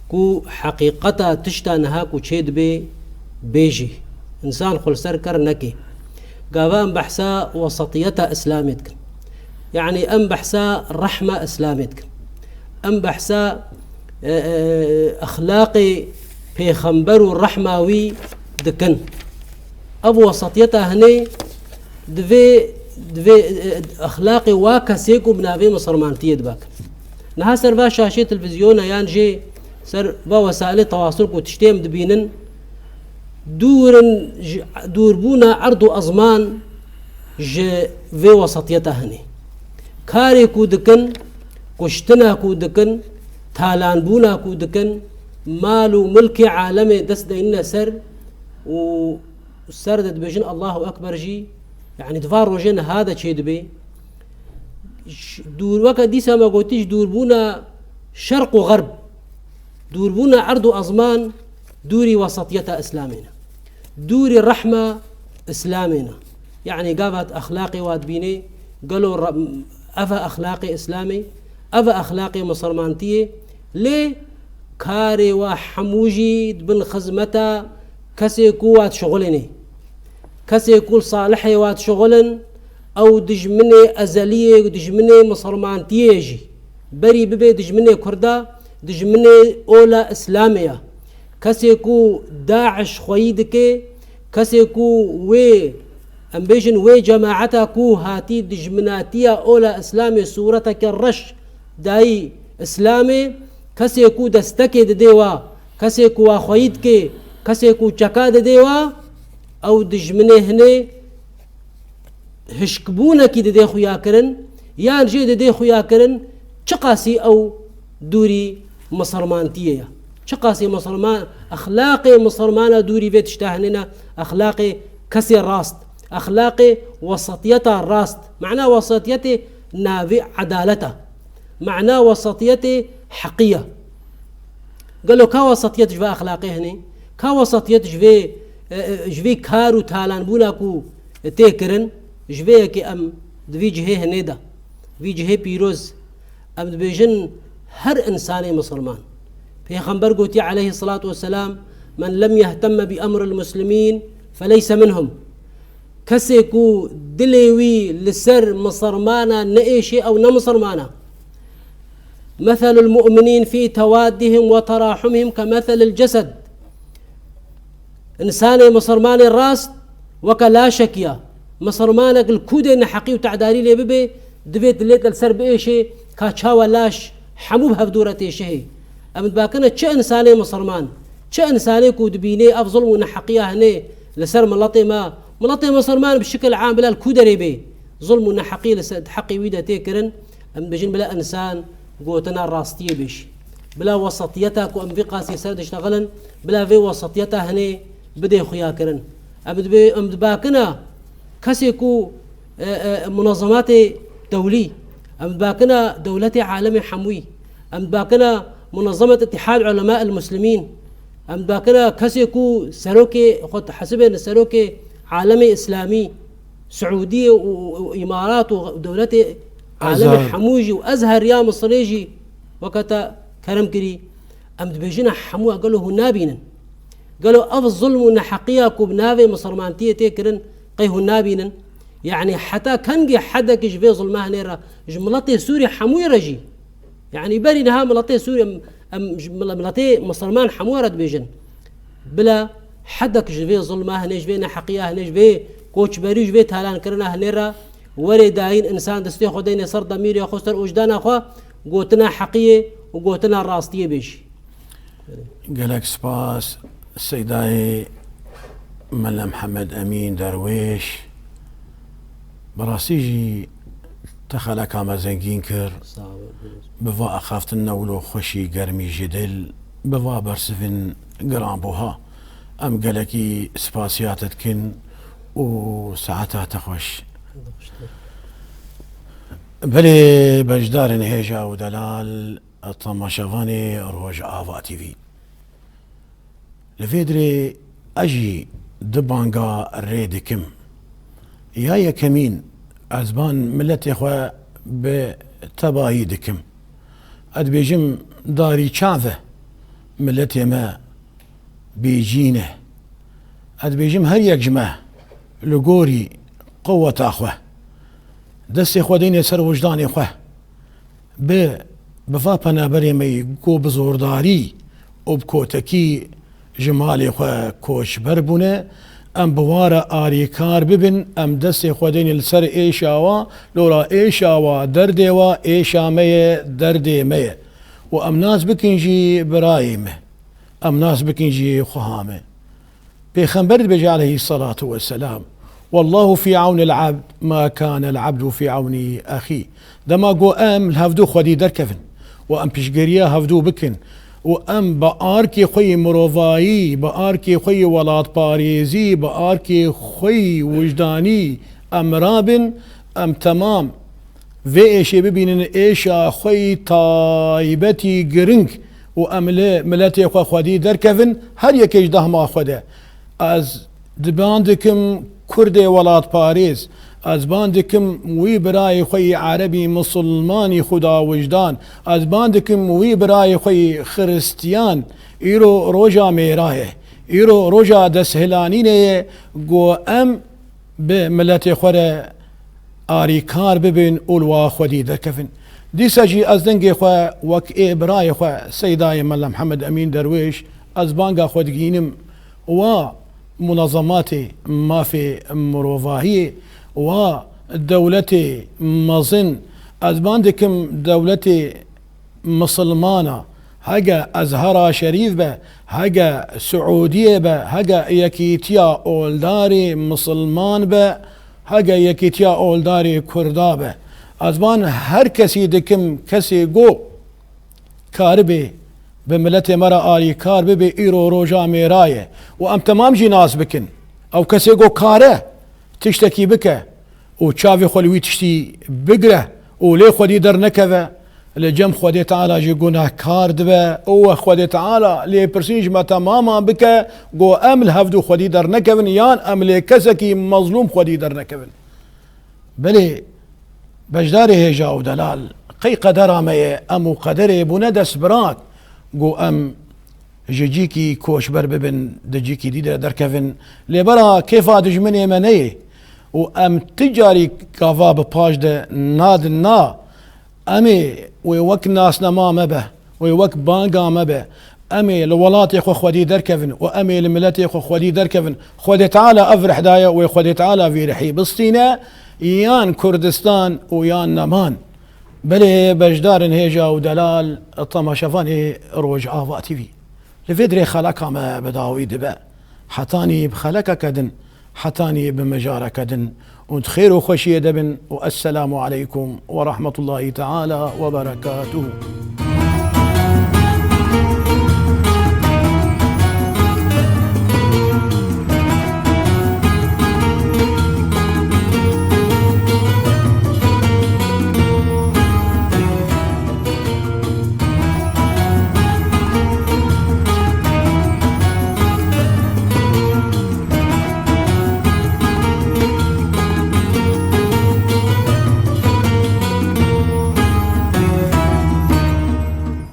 ku heqîqeta tişta niha ku çêdibe bêjî. Însan xwe li ser ker neke. Gava em behsa wesatiyeta Îslamê dikin. Yani em behsa rehma Îslamê dikin. Em behsa, e, e, exlaqê pêxember û rehma wî dikin. Ev wesatiyeta hinê divê, divê, e, exlaqê wa kesê ku bi navê misilmantiyê dibe kin. Niha ser va şaşê televîzyona yan jê ser va wesailê tewasul ku tiştê em dibînin, dûr in ji, dûrbûna erd û ezman ji vê wesatiyeta hinê. Karê ku dikin, kuştina ku dikin, talanbûna ku dikin, mal û milkê alemê dest deyinine ser û ser de dibêjin Allahu Ekber jî, yani di van rojê niha de çêdibe. Ş-, dûr, weke dîsa me gotî, ji dûrbûna şerq û xerb, dûrbûna erd û ezman, dûrî wesatiyeta Îslamê ne. Dûrî rehma Îslamê ne. Yani gava tu exlaqê wa dibînê, gelo re-, ev e exlaqê Îslamê, ev e exlaqê misilmantiyê, lê karê wa hemû jî di bin xizmeta kesê ku wa dişixulênê. Kesê ku li salihê wa dişixulin, ew dijminê ezeliyê, dijminê misilmantiyê ye jî. Berî bibe dijminê Kurda, dijminê ola Îslamê ye. Kesê ku DAIŞ xweyî dike, kesê ku wê, em bêjin, wê cemaeta ku hatî dijminatiya ola Îslamê sûreteke reş dayî Îslamê, kesê ku destekê didê wa, kesê ku wa xweyî dike, kesê ku çeka didê wa, ew dijminê hinê hişkbûnekî didê xuya kirin, yan jê didê xuya kirin, çiqasî ew dûrî misilmantiyê ye. Çiqasî misilman, exlaqê misilmana dûrî vê tişta hinê ne, exlaqê kesê rast, exlaqê wesatiyeta rast. Mana wesatiyetê navê edalet e. Mana wesatiyetê heqî ye. Gelo ka wesatiyet ji vê exlaqê hinê? Ka wesatiyet ji vê, e, e, ji vê kar û talanbûna ku tê kirin? Ji vê yekê em di vî cihê hinê de, vî cihê pîroz, em dibêjin her însanê misilman. Pêxember gotiye aleyhisselatu vesselam, "Men lem yehtemme bi emril muslimîn feleyse minhum." Kesê ku dilê wî li ser misilmana neêşe, ew ne misilman e. "Meselul mu'minîn fî tewaddihim ve terahumihim ke meselil cesed." Însanê misilmanê rast weke laşekî ye. Misilmanek li ku dê neheqî û tedarî lê bibe, divê dilê te li ser biêşe, ka çawa laş hemû bi hevdû re têşehê. Em dibakine çi însanê misilman, çi însanê ku dibînê ev zulm û neheqiya hinê li ser miletê me, miletê misilman bi şikil am bila li ku derê bê, zulm û neheqî li ser, di heqê wî de tê kirin, em dibêjin bila însan gotina rastiyê bêjî. Bila wesatiyeta ku em vî qasî ser diştexilin, bila vê wesatiyeta hinê bidê xuya kirin. Em dibê, em dibakine kesê ku, e, e, munezematê dewlî, em dibakine dewletê alemê hemûyî, em dibakine munezemet Îtîhad Ulema el Muslimîn, em dibakine kesê ku serokê xwe dihesibêne serokê alemê Îslamî, Siûdiyê û, û, û Îmarat û dewletê alemê Ezher. Hemû jî û Ezher ya Misirê jî weke te kerem kirî. Em dibêjine hemû, gelo hûn nabînin? Gelo ev zulm û neheqiya ku bi navê misilmantiyê tê kirin, qey hûn nabînin? Yanî heta kengê hedekî ji vê zulma hinê re, ji miletê Sûrî hemûyê re jî. Yanî berî niha miletê Sûrî, em, em ji mile-, miletê misilman hemû re dibêjin. Bila hedek ji vê zulma hinê, ji vê neheqiya hinê, ji vê koçberî, ji vê talankirina hinê re werê dayîn însan destê xwe deyne ser demîrê xwe, ser ojdana xwe, gotina heqiyê û gotina rastiyê bêjî. Gelek spas Seydayê Mele Mihemed Emîn Derwêş. Bi rastî jî te xeleka me zengîn kir. Sağ ol. Bi va axaftin newlo xweşî germî ji dil, bi va bersivin giranbuha. Em gelekî spasiya te dikin û saeta te xweş. Belê beşdarên hêja û delal, temaşevanê Rojava T V. Li vê dirê ez jî du banga rê dikim. Ya yekemîn, ez ban miletê xwe bi tebahî dikim. Ez dibêjim darî çav e, miletê me bêcîn e. Ez dibêjim her yek ji me li gorî qeweta xwe, destê xwe deyne ser wijdanê xwe. Bi, bi va penaberê me yî ku bi zordarî û bi kotekî ji malê xwe koçber bûne, em bi wan re arîkar bibin, em destê xwe deynin li ser êşa wa, lora êşa wa derdê wa, êşa me ye, derdê me ye. Û em nas bikin jî birayê me. Em nas bikin jî xweha me. Pêxember dibêje aleyhî selatu weselam, "Wallahu fî ewnil abd ma kanel abdu fî ewni exî." Dema ku em li hevdû xwedî derkevin û em piştgiriya hevdû bikin û em bi arkê xwe yî mirovayî, bi arkê xwe yî welatparêzî, bi arkê xwe yî wijdanî em rabin, em temam vê êşê bibînin êşa xwe yî taybetî giring û em li miletê xwe xwedî derkevin, her yekê ji dehma xwe de. Ez diban dikim Kurdê welatparêz, ez ban dikim wî birayê xwe yî erebî misilmanî xudawijdan, ez ban dikim wî birayê xwe yî xiristiyan, îro roja mêra ye, îro roja desthilanînê ye, ku em bi miletê xwe re arîkar bibin û li wa xwedî derkevin. Dîsa jî ez dengê xwe wek ê birayê xwe Seydayê Mele Mihemed Emîn Derwêş, ez banga xwe digînim wa munazematê mafê mirovahiyê, wa dewletê mezin, ez ban dikim dewletê misilmana, hege Ezhera Şerîf be, hege Siûdiyê be, hege Yekîtiya Oldarê Misilman be, hege Yekîtiya Oldarê Kurda be. Ez van her kesî dikim, kesê go karibê bi miletê me re alîkar bibe, îro roja mêra ye. Û em temam jî nas bikin. Ew kesê go kare tiştekî bike, û çavê xwe li wî tiştî bigire û lê xwedî dernekeve, li cem Xwedê Teala jî gunehkar dibe û we Xwedê Teala lêpirsîn ji me temaman bike, ku em li hevdû xwedî dernekevin yan em lê kesekî mezlûm xwedî dernekevin. Belê beşdarê hêja û delal, qey qedera me ye, em û qederê bûne destbirak, ku em ji cîkî koçber bibin, di cîkî dî de derkevin. Lê bera kêfa dijminê me neyê û em ti carî gava bi paş de nadin na. Em ê wê wek nasnama me be, wê wek banga me be. Em ê li welatê xwe xwedî derkevin û em ê li miletê xwe xwedî derkevin. Xwedê Teala ev rih daye, wê Xwedê Teala vî rihî bistîne, yan Kurdistan û yan neman. Belê beşdarên hêja û delal, temaşevanê Rojava T V. Li vê dirê xeleka me bi dawî dibe. Hetanî bi xelekeke din, hetanî bi mijareke din. Û di xêr û xweşiyê de bin û esselamu aleykum ve rahmetullahi teala ve berekatuhu.